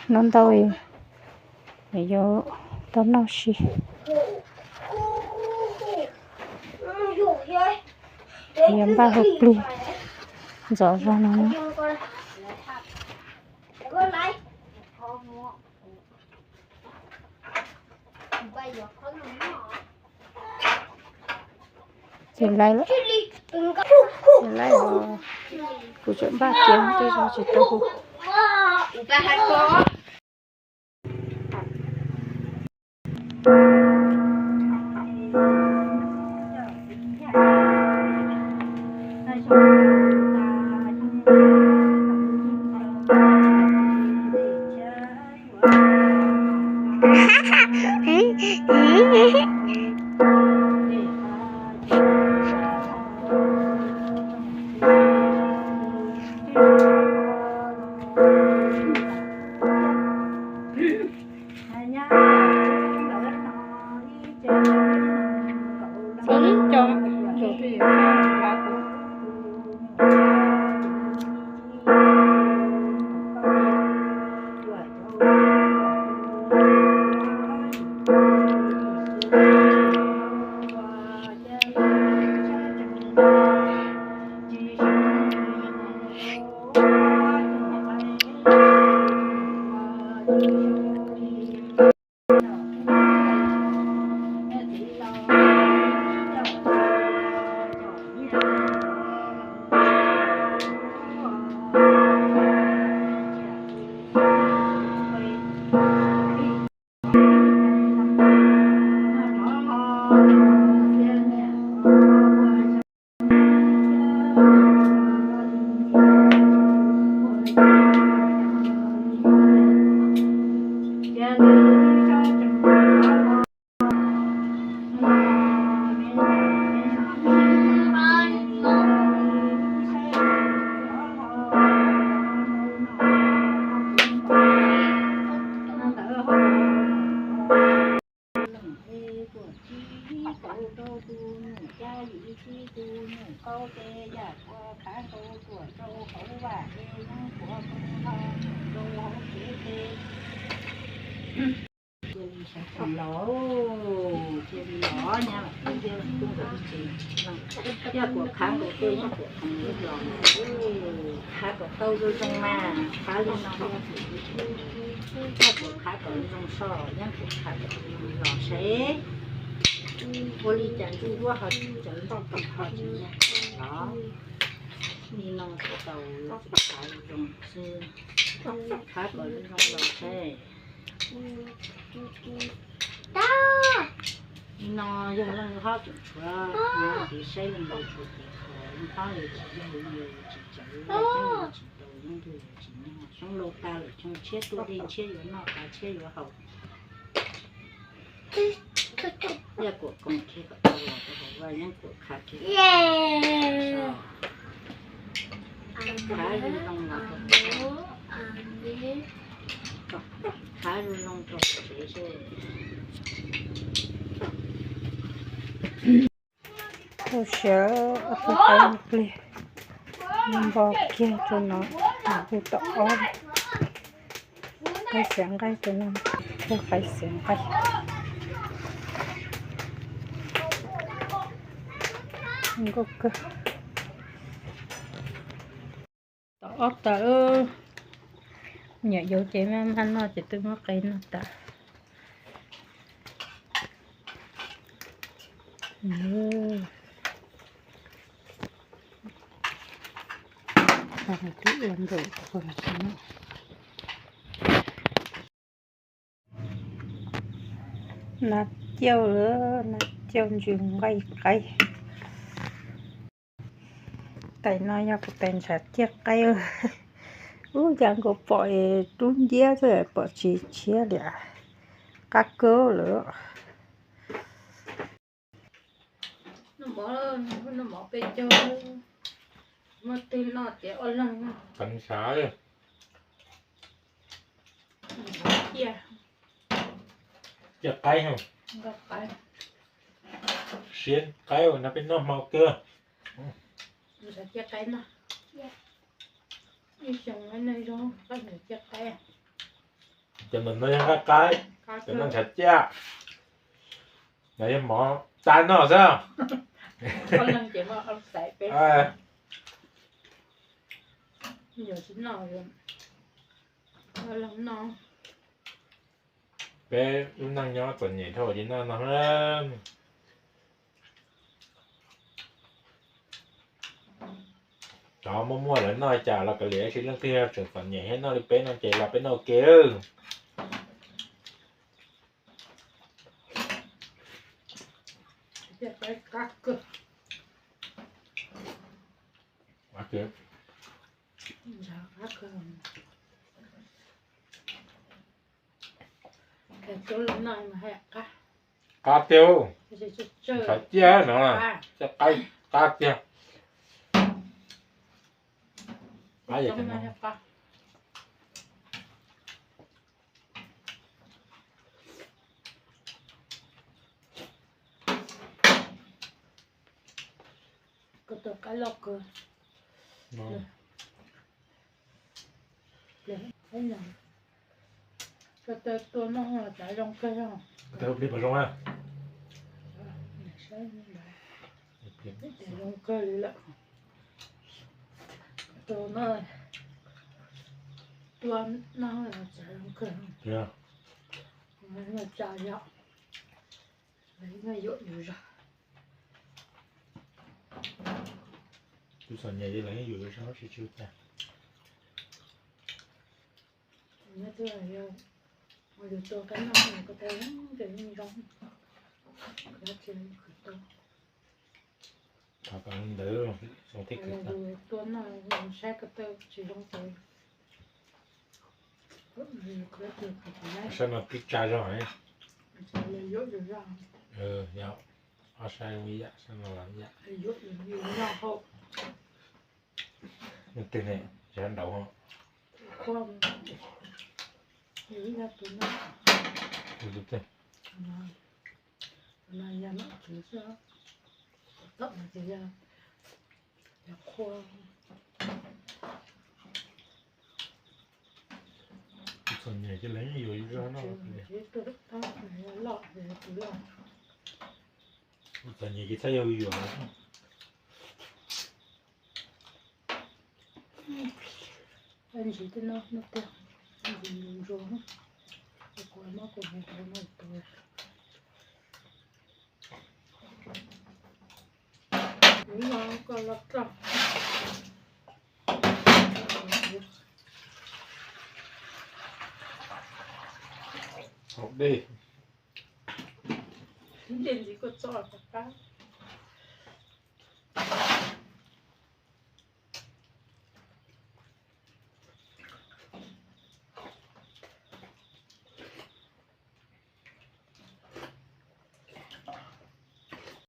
Hnub ntau, yuav tau noj si. Yuav npaj hauv plig ntxov zog no. Ces laib, laib os. Kuv tseem npaj tiav tej zog tsis tau hu. Cia li sawv tsees los, cia li los nyab, tus nkawm ces yog kuam khav nkaus tuaj yeej kuam khav los, khav kom tau zoo zoo mas khav li no, yog kuam khav kom zoo so yeej kuam khav kom zoo los seb. Ua li cas ntsuj duab ho tsis txawv, ntoj tau ho tsis yag los, li no kuam tau khav zoo xwb, khav kom zoo zoo los seb. Li no yog leej hlob tseem tshuav, ces saib leej ntau tshuav ces tshuav leej hlob li tsis yog li tsis txawv, tsis tau yeeb twg tsis nyob, xyoob lauj tag lawm, tshooj tshiab tuaj dej tshiab yuav noj, kav tshiab yuav haus. Yog kuam koom kiag kom tau los rau hauv vaj, yeej kuam khav kiag, khav zoo zoo los rau hauv vaj, khav zoo zoo rau hauv tsev seb. Tau siav ob tug qaib pliag, npog kiag rau no, hu tau ob qaib xiav nqaij rau no, hu qaib xiav nqaij. Nkauj kawg. Tau ob tag, niam yau ces maj maj noj ces twb muab qe noj tas. Twb ua nkaus qhov no. Nab ciauj, nab ciauj ntsws nqaij qaib. Tais no yog kuv tais ntshav ciaj qaib. Ub, cas nkaus pom es rub nciab xwb pom tsis tshiab li. Qab kawg lawm. Noj mov, noj mov peb caug, muaj twg noj tias ob leeg. Tais ntshav ciaj, ciaj qaib, noj qaib, siab qaib no peb noj hmo kawg. Ntshav ciaj qaib no, ib xyoo no zoo qab ntshav ciaj qaib. Cov no yog qab qab, cov no ntshav ciaj. No yog mov tas noj xwb. Peb lub neej nyob txom nyem dhau ces noj no. Cov muaj muaj lawv noj cas los kav liam, tab sis leej twg tseem txom nyem thiab noj li peb no ces los peb noj ua ke. Qab tiag, ntshav ciaj no, qab tiag. Ko taw qab loj kawg. Ko taw tua noj los tsav zoo kawg yog. Ko taw plig puas zoo a? Saib zoo kawg li lawm. Ko taw no tua noj los tsav zoo kawg. Tsa yom. Lawv yeej yuam yus zog. Tus txom nyem ces lawv yeej yuam yus zog tsis tsis ua cas. Nyob twb yog ua yus tua qab noj ko taw ces yeej zoo. Dab tsi khwv tua. Thov kom ntawd zoo thiab khwv tau. Tua noj saib ko taw tsis zoo ces saib no twb tsa zog. Yog ob saib ib yam, saib no los ib yam. Leej twg ne, saib nraud. Txom nyem ces lawv yeej yuam yus zog no. Txom nyem ces txhob yog yuam. Ntsis tej no no tiag, ntsis ntsuag ntsuag, kuv muab kuv hais rau no tus. Kuv no koj los txog. Haus dej. Dej ntxiv koj txoj qab.